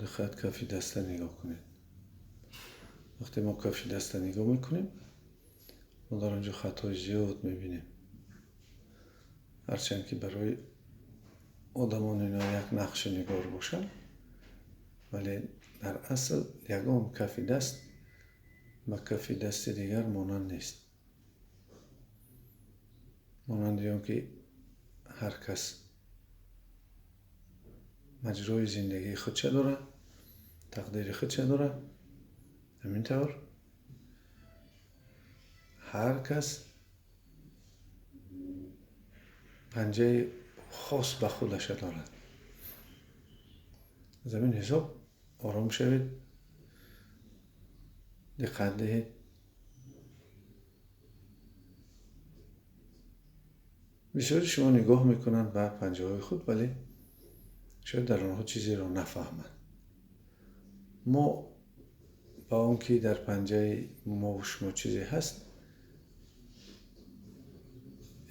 Диққат, кафи даста нигоҳ кунед. Вақте мо кафи даста нигоҳ мекунем, мо дар он ҷо хатҳои зиёд мебинем. Ҳарчанд ки барои одамон ино як нақши нигор бошанд, вале дар асл ягон кафи даст ба кафи дасти дигар монанд нест. Монанди он ки ҳар кас маҷрои зиндагии худша дорад, тақдири худша дорад, ҳамин тавр ҳар кас панҷаи хос ба худаша дорад. Аз ҳамин ҳисоб ором шавед, диққат диҳед. Бисёри шумо нигоҳ мекунанд ба панҷаҳои худ, вале шояд дар онҳо чизеро нафаҳманд. Мо ба он ки дар панҷаи мову шумо чизе ҳаст,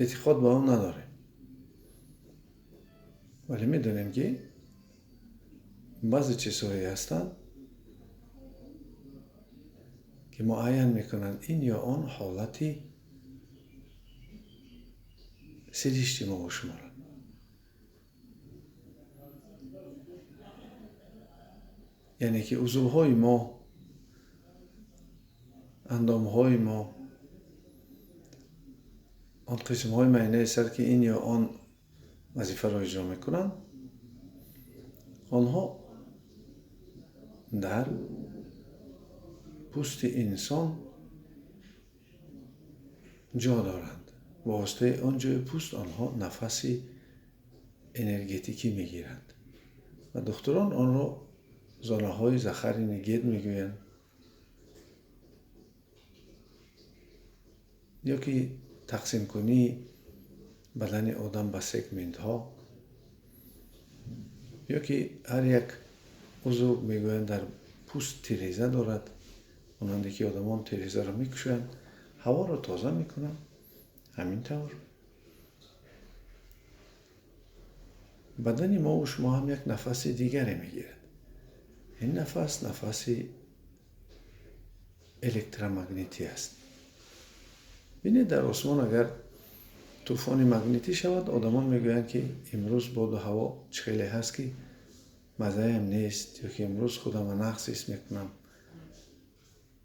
эътиқод ба он надорем, вале медонем ки баъзе чизҳое ҳастанд ки муайян мекунанд ин ё он ҳолати сиришти мову шуморо. Яъне ки узвҳои мо, андомҳои мо, он қисмҳои майнаи сар ки ин ё он вазифаро иҷро мекунанд, онҳо дар пӯсти инсон ҷо доранд. Ба воситаи он ҷои пӯст онҳо нафаси энергетикӣ мегиранд ва духтурон онро зонаҳои захарини гед мегӯянд ё ки тақсимкунии бадани одам ба сегментҳо, ё ки ҳар як узв мегӯянд дар пӯст тиреза дорад, монанде ки одамон тирезаро мекушоянд, ҳаворо тоза мекунанд. Ҳамин тавр бадани мову шумо ҳам як нафаси дигаре мегирад. Ин нафас нафаси электромагнитӣ аст. Бинед, дар осмон агар тӯфони магнитӣ шавад, одамон мегӯянд ки имрӯз боду ҳаво чӣ хеле ҳаст ки маззаям нест, ё ки имрӯз худамро нақс ҳис мекунам.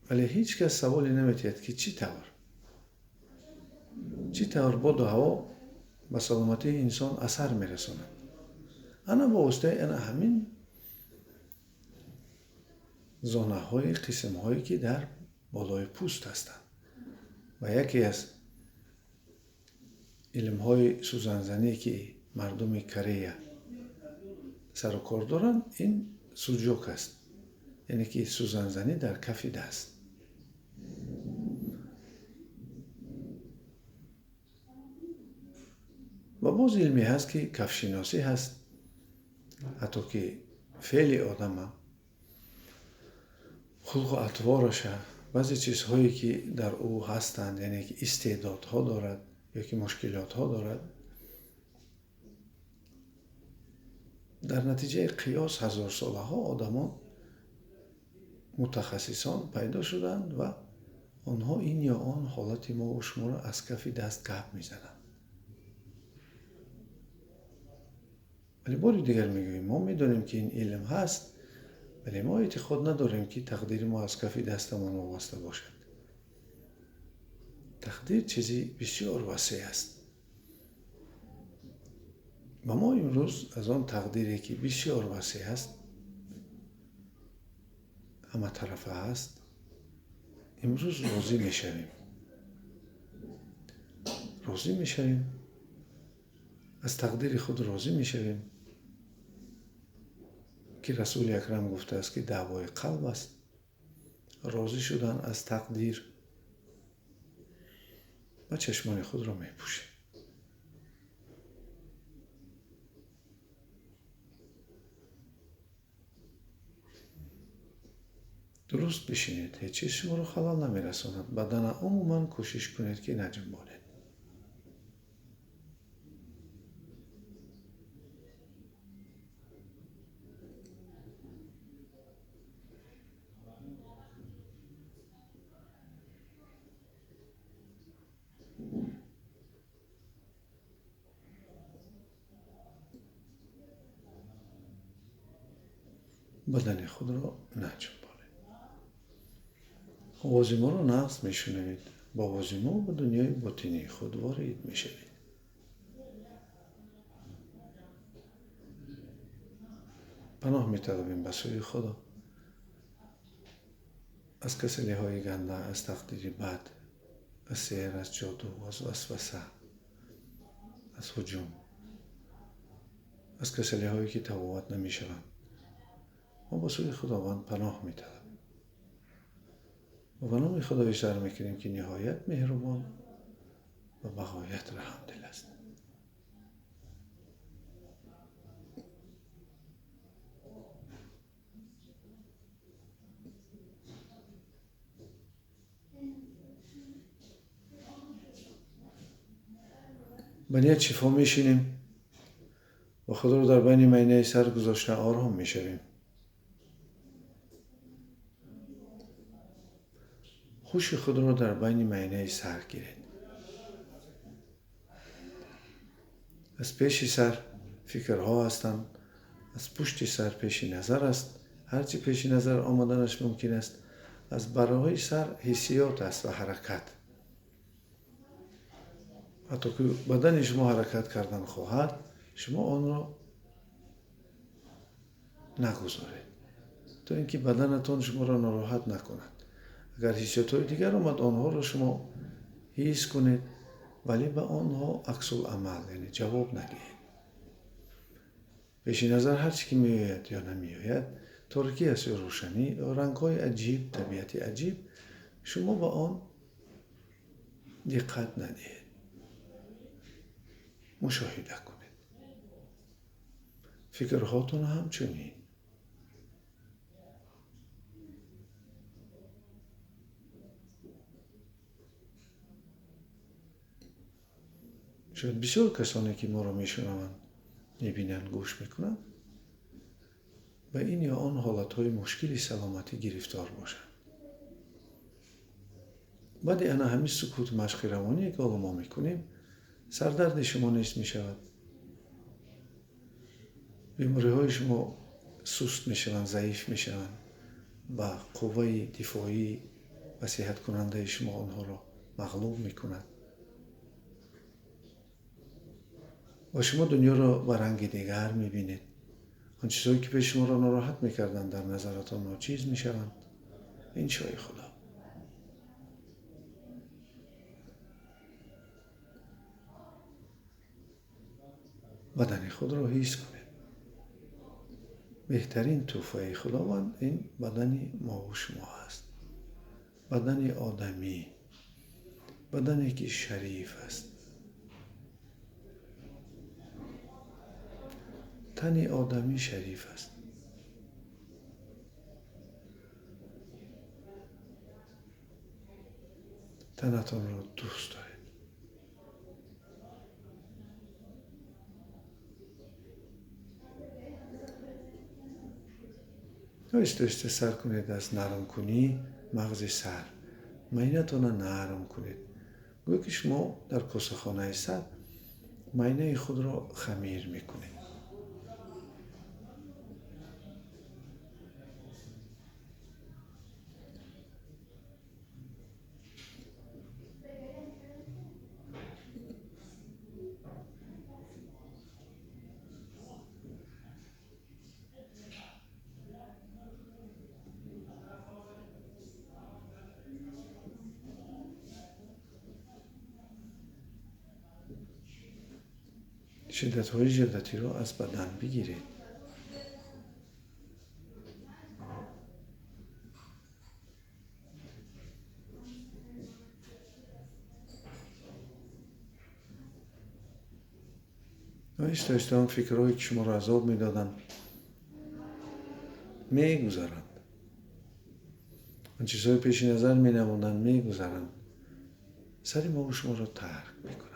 Вале ҳеҷ кас саволе наметиҳад ки чӣ тавр? Чӣ тавр боду ҳаво ба саломатии инсон асар мерасонад? Ана ба воситаи ана ҳамин зонаҳои қисмҳое ки дар болои пӯст ҳастанд. Ва яке аз илмҳои сӯзанзанӣ ки мардуми Корея сару кор доранд, ин суҷок аст, яъне ки сӯзанзанӣ дар кафи даст. Ва боз илме ҳаст ки кафшиносӣ ҳаст, ҳатто ки феъли одама, хулқу атвораша, баъзе чизҳое ки дар ӯ ҳастанд, яъне ки истеъдодҳо дорад ё ки мушкилотҳо дорад, дар натиҷаи қиёс ҳазорсолаҳо одамон мутахассисон пайдо шуданд ва онҳо ин ё он ҳолати мову шуморо аз кафи даст гап мезананд. Вале бори дигар мегӯем, мо медонем ки ин илм ҳаст, вале мо эътиқод надорем ки тақдири мо аз кафи дастамон вобаста бошад. Тақдир чизи бисёр васеъ аст ва мо имрӯз аз он тақдире ки бисёр васеъ аст, ҳаматарафа ҳаст, имрӯз розӣ мешавем. Розӣ мешавем, аз тақдири худ розӣ мешавем ки Расули Акрам гуфтааст ки даъвои қалб аст. Розӣ шудан аз тақдир ва чашмони худро мепӯшем. Дуруст бишинед, ҳеҷ чиз шуморо халал намерасонад. Бадана умуман кӯшиш кунед ки наҷунбонед. Бадани худро наҷунбонед. Овози моро нағз мешунавед. Бо овози мо ба дунёи ботинии худ ворид мешавед. Паноҳ металабем ба сӯи Худо аз касалиҳои ганда, аз тақдири бад, аз сеҳр, аз ҷоду, аз васваса, аз ҳуҷум, аз касалиҳое ки табобат намешаванд. Мо ба сӯи Худованд паноҳ металабем ва ба номи Худое сар мекунем, ки ниҳоят меҳрубон ва бағоят раҳмдил аст. Ба ният шифо мешинем ва худро дар байни майнаи сар гузошта ором мешавем. Ҳуши худро дар байни майнаи сар гиред. Аз пеши сар фикрҳо ҳастанд, аз пушти сар пеши назар аст. Ҳарчи пеши назар омаданаш мумкин аст. Аз барои сар ҳиссиёт аст ва ҳаракат. Ҳатто ки бадани шумо ҳаракат кардан хоҳад, шумо онро нагузоред, то ин ки баданатон шуморо нороҳат накунад. Агар ҳиссиётҳои дигар омад, онҳоро шумо ҳис кунед, вале ба онҳо аксуламал, яъне ҷавоб надиҳед. Пеши назар ҳар чи ки меояд ё намеояд, торикӣ аст ё рӯшанӣ, ё рангҳои аҷиб, табиати аҷиб, шумо ба он диққат надиҳед. Мушоҳида кунед. Фикрҳотон ҳамчунин. Шояд бисёр касоне ки моро мешунаванд, мебинанд, гӯш мекунанд, ба ин ё он ҳолатҳои мушкили саломатӣ гирифтор бошанд. Баъди ана ҳамин сукут машқи равоние ки ҳоло мо мекунем, сардарди шумо нест мешавад, бемориҳои шумо суст мешаванд, заиф мешаванд ва қувваи дифоӣ ва сеҳаткунандаи шумо онҳоро мағлуб мекунад ва шумо дунёро ба ранги дигар мебинед. Он чизҳое ки пеш шуморо нороҳат мекарданд, дар назаратон ночиз мешаванд. Иншои Худо. Бадани худро ҳис кунед. Беҳтарин тӯҳфаи Худованд ин бадани мову шумо аст. Бадани одамӣ, бадане ки шариф аст. Тани одамӣ шариф аст. Танатонро дӯст доред. Оҳиста оҳиста сар кунед аз нармкунии мағзи сар. Майнатонро нарм кунед. Гӯё ки шумо дар косахонаи сар майнаи худро хамир мекунед. Шиддатҳои ҷавдатиро аз бадан бигиред. Оҳиста оҳиста он фикрҳое ки шуморо азоб медоданд мегузаранд. Он чизҳои пеши назар менамуданд мегузаранд. Сари мову шуморо тарк мекунанд.